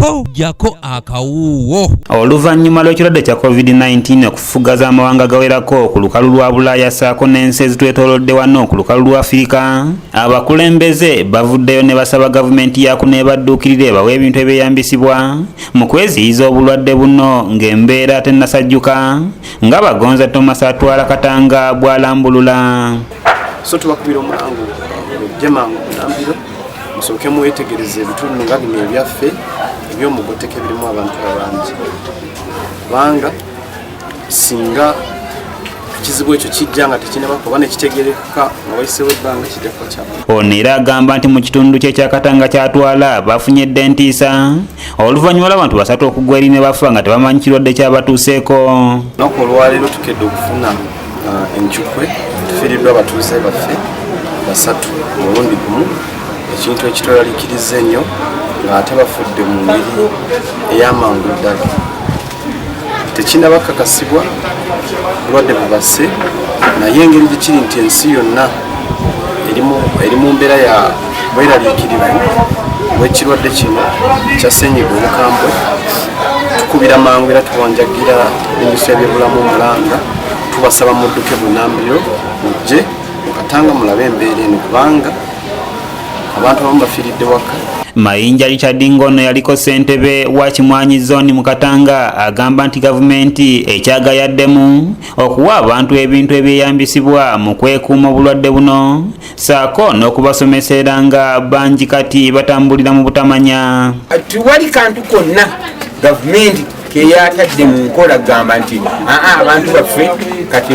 Ho, jjako akawuuwo. Oluvannyuma lw'ekirwadde kya COVID-19 okufugaza amawanga gawerako ku lukalu lwa Bulaaya ssaako n'ensi ezitwetoolodde wano ku lukalu lwa Afirika, abakulembeze bavuddeyo ne basaba gavumenti ya kuno ebadduukirire ebawe ebintu ebyeyambisibwa mu kweziyiza obulwadde buno ng'embeera tennasajjuka, nga Bagonza Thomas atwala Katanga bw'alambulula. So tubakubira omulango, mujje mangu bunambiro, musooke mwetegereze ebitundu nga bino ebyaffe ebyomugoteko ebirimu abantu abangi, kubanga singa ekizibu ekyo kijja nga tekinaba kuba nekitegerekeka nga wayisewo ebbanga, kijja kuba kyaba. Ono era agamba nti mu kitundu kye kya Katanga kyatwala bafunye dda entiisa oluvannyuma lw'abantu basatu okugwa eri ne bafa nga tebamanyi kirwadde kyabatuuseeko. Olunaku olwaleero tukedde okufuna encukwe, tufiiriddwa abatuuze baffe basatu mulundi gumu, ekintu ekitweralikiriza ennyo, ng'ate bafudde mu ngeri ey'amangu ddala. Tekinaba kakasibwa bulwadde bubase, naye engeri gikiri nti ensi yonna eri mu mbeera ya bweraliikirivu bw'ekirwadde kino kya ssenyiga omukambwe, tukubira mangu era tuwanjagira minisitule y'ebyobulamu omulanga, tubasaba mudduke bunambiro, mujje mukatanga mulabe embeera eno, kubanga abantu abamu bafiiridde waka. Mayinja Richard Ngono yaliko ssentebe wa Kimwanyi Zone mu Katanga agamba nti gavumenti ekyagayaddemu okuwa abantu ebintu ebyeyambisibwa mu kwekuuma obulwadde buno ssaako n'okubasomesa, era nga bangi kati batambulira mu butamanya. Tewali kantu konna gavumenti keyatadde mu nkola gamba nti aa abantu baffe kati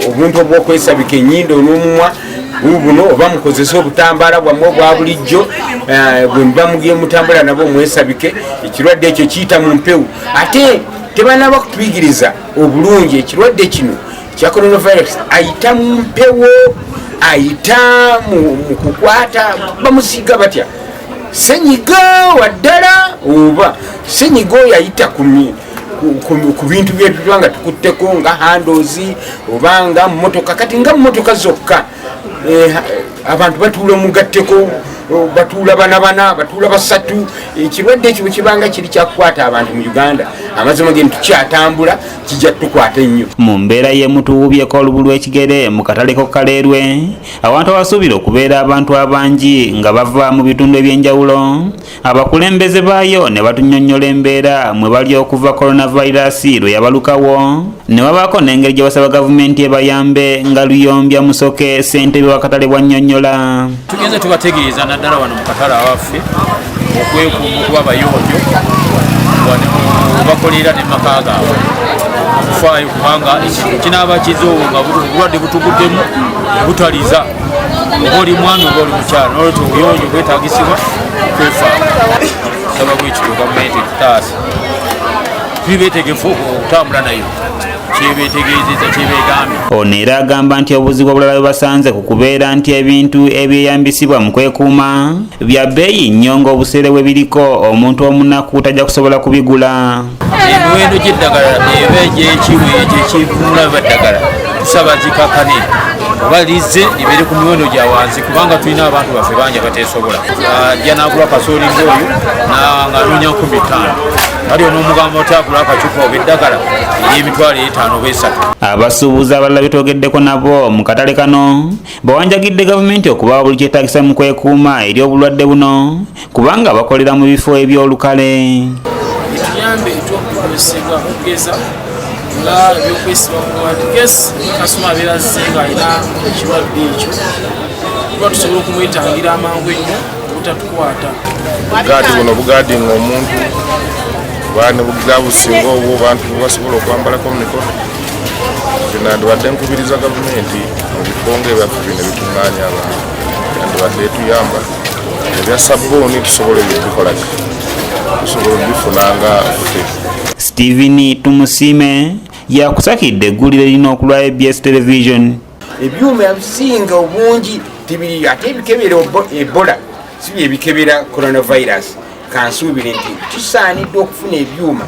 obuntu obwokwesabika enyindo n'omumwa bubuno, oba mukozese obutambaala bwammwe obwa bulijjo bwe muba mugiye mutambula nabo mwesabike. Ekirwadde ekyo kiyita mu mpewo, ate tebanaba kutuyigiriza obulungi ekirwadde kino kya coronavirus ayita mu mpewo, ayita mu kukwata. Bamusiiga batya? Senyiga waddala oba senyiga oyo ayita ku bintu byetuba nga tukutteko nga handles oba nga motoka. Kati nga motoka zokka abantu batuula omugatteko, batuula bana bana, batuula basatu. Ekirwadde ekyo bwekibanga kiri kyakukwata abantu mu Uganda, amazima ge tukyatambula kijja tukwata ennyo. Mu mbeera y'emutuwubyeko olubu lw'ekigere mu katale k'Okaleerwe, awantu awasuubira okubeera abantu abangi nga bava mu bitundu ebyenjawulo, abakulembeze baayo ne batunnyonnyola embeera mwe bali okuva coronavirus lwe yabalukawo, ne wabaako n'engeri gye basaba gavumenti ebayambe, nga Luyombya Musoke ssentebe w'akatale bw'annyonnyola. Tugenze tubategeeza naddala wano mu katale awaffe okwekuuma, okuba abayonjo wano bakolera ne maka gaabwe, okufaayo kubanga ekintu kinaaba kizibu nga obulwadde butuguddemu butaliza oba oli mwami oba oli mukyala. Nolwekyo obuyonjo bwetagisibwa, okwefaako. Saba bwekityo gavumenti etutaasa, tuli betegefu okutambula nayo kyebetegeezeza kyebegambye. Ono era agamba nti obuzibu obulala bwe basanze ku kubeera nti ebintu ebyeyambisibwa mu kwekuuma bya bbeeyi nnyo, ng'obuseere bwe biriko omuntu omunaku tajja kusobola kubigula. Emiwendo gy'eddagala eba egyekiwe ekyo ekivumula ddagala, tusaba zikakane oba lizze libeere ku miwendo gya wansi, kubanga tulina abantu baffe bangi abateesobola. Ajja n'agula kasooli ng'oyo ng'anoonya 5,000, kati onoomugamba oti agula akacupa oba eddagala ery'emitwalo 5 oba 3? Abasuubuzi abalala betwogeddeko nabo mu katale kano bawanjagidde gavumenti okubawa buli kyetaagisa mu kwekuuma eri obulwadde buno, kubanga bakolera mu bifo eby'olukale. Etuyambe ekyokukozesebwa okugeza nga ebyokwesiba ku case kasitoma abeera azze nga alina ekirwadde ekyo, tuba tusobola okumwetangira amangu ennyo obutatukwata. Bugaadi buno bugaadinga omuntu businga obwo bantu bwebasobola okwambalako mu mikono. Nandibadde nkubiriza gavumenti mu bifo nga ebyaffe bino ebikuŋŋaanya abantu, nandibadde etuyamba ebya sabbuuni, tusobola ebyo bikolaki, tusobola obifuna nga ffe. Stephen Tumusiime yakusakidde eggulire lino okulwa ABS Television. Ebyuma ebisinga obungi tebiriyo, ate ebikebera Ebola si byebikebera coronavirus. Kansuubire nti tusaanidde okufuna ebyuma.